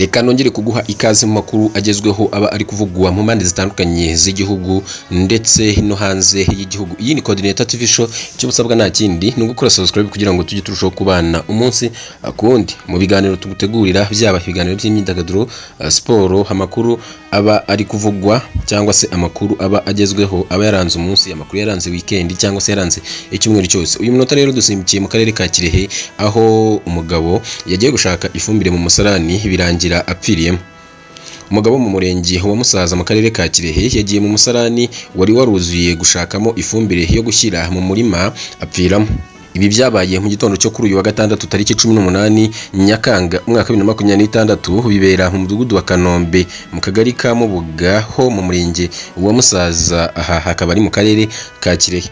Reka nongere kuguha ikaze mu makuru agezweho aba ari kuvugwa mu mpande zitandukanye z'igihugu ndetse no hanze y'igihugu. Iyi ni Coordinator TV Show, icyo usabwa nta kindi ni ugukora subscribe kugira ngo tujye turushaho kubana umunsi ku wundi mu biganiro tugutegurira, byaba ibiganiro by'imyidagaduro, siporo, amakuru aba ari kuvugwa cyangwa se amakuru aba agezweho aba yaranze umunsi, amakuru yaranze weekend cyangwa se yaranze icyumweru cyose. Uyu munota rero dusimbukiye mu karere ka Kirehe, aho umugabo yagiye gushaka ifumbire mu musarani birangira apfiriyemo. Umugabo wo mu murenge wa Musaza mu karere ka Kirehe yagiye mu musarani wari waruzuye gushakamo ifumbire yo gushyira mu murima apfiramo. Ibi byabaye mu gitondo cyo kuri uyu wa gatandatu tariki 18 Nyakanga umwaka wa 2026, bibera mu mudugudu wa Kanombe mu kagari ka Mubuga ho mu murenge wa Musaza, aha hakaba ari mu karere ka Kirehe.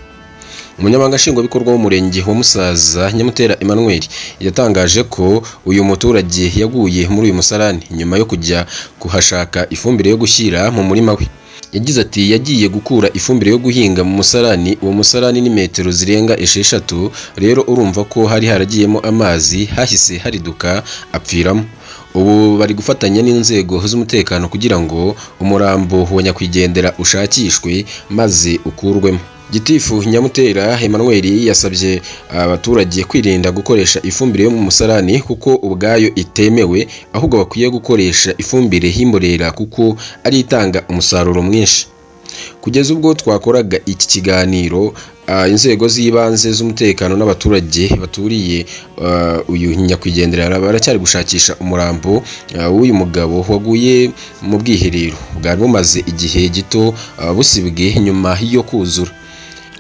Umunyamabanga Nshingwabikorwa w'umurenge wa Musaza, Nyamutera Emmanuel, yatangaje ko uyu muturage yaguye muri uyu musarani nyuma yo kujya kuhashaka ifumbire yo gushyira mu murima we. Yagize ati: "Yagiye gukura ifumbire yo guhinga mu musarani, uwo musarani ni metero zirenga 6, rero urumva ko hari haragiyemo amazi, hahise hariduka apfiramo." Ubu bari gufatanya n'inzego z'umutekano kugira ngo umurambo wa nyakwigendera ushakishwe maze ukurwemo. Gitifu Nyamutera Emmanuel yasabye abaturage kwirinda gukoresha ifumbire yo mu musarani kuko ubwayo itemewe, ahubwo bakwiye gukoresha ifumbire y'imborera kuko ari itanga umusaruro mwinshi. Kugeza ubwo twakoraga iki kiganiro, inzego z'ibanze z'umutekano n'abaturage baturiye uyu nyakwigendera baracyari gushakisha umurambo w'uyu mugabo waguye mu bwiherero bwari bumaze igihe gito busibwe nyuma yo kuzura.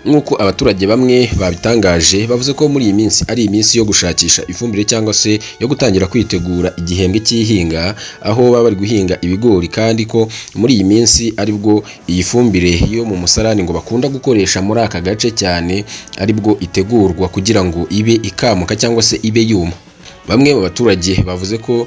Nk'uko abaturage bamwe babitangaje, bavuze ko muri iyi minsi ari iminsi yo gushakisha ifumbire cyangwa se yo gutangira kwitegura igihembwe cy'ihinga, aho baba bari guhinga ibigori, kandi ko muri iyi minsi aribwo iyi fumbire yo mu musarani ngo bakunda gukoresha muri aka gace cyane aribwo itegurwa kugira ngo ibe ikamuka cyangwa se ibe yuma. Bamwe mu baturage bavuze ko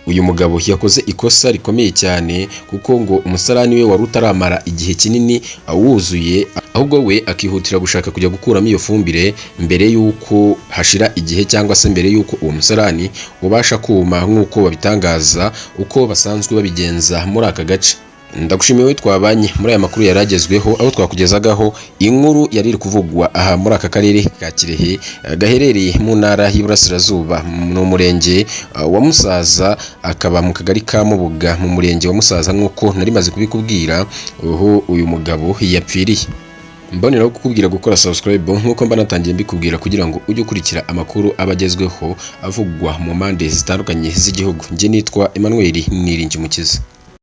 uyu mugabo yakoze ikosa rikomeye cyane kuko ngo umusarani we wari utaramara igihe kinini awuzuye, ahubwo we akihutira gushaka kujya gukuramo iyo fumbire mbere y'uko hashira igihe cyangwa se mbere y'uko uwo musarani ubasha kuma nk'uko babitangaza uko basanzwe babigenza muri aka gace. Ndagushimiye wowe twabanye muri aya makuru yari agezweho, aho twakugezagaho inkuru yari iri kuvugwa aha muri aka karere ka Kirehe gaherereye mu ntara y'Iburasirazuba, ni umurenge wa Musaza, akaba mu kagari ka Mubuga mu murenge wa Musaza, nk'uko nari maze kubikubwira aho uyu mugabo yapfiriye. Mboneraho kukubwira gukora subscribe nk'uko mba natangiye mbikubwira kugira ngo ujye ukurikira amakuru aba agezweho avugwa mu mpande zitandukanye z'igihugu. Njye nitwa Emmanuel Niringiyumukiza.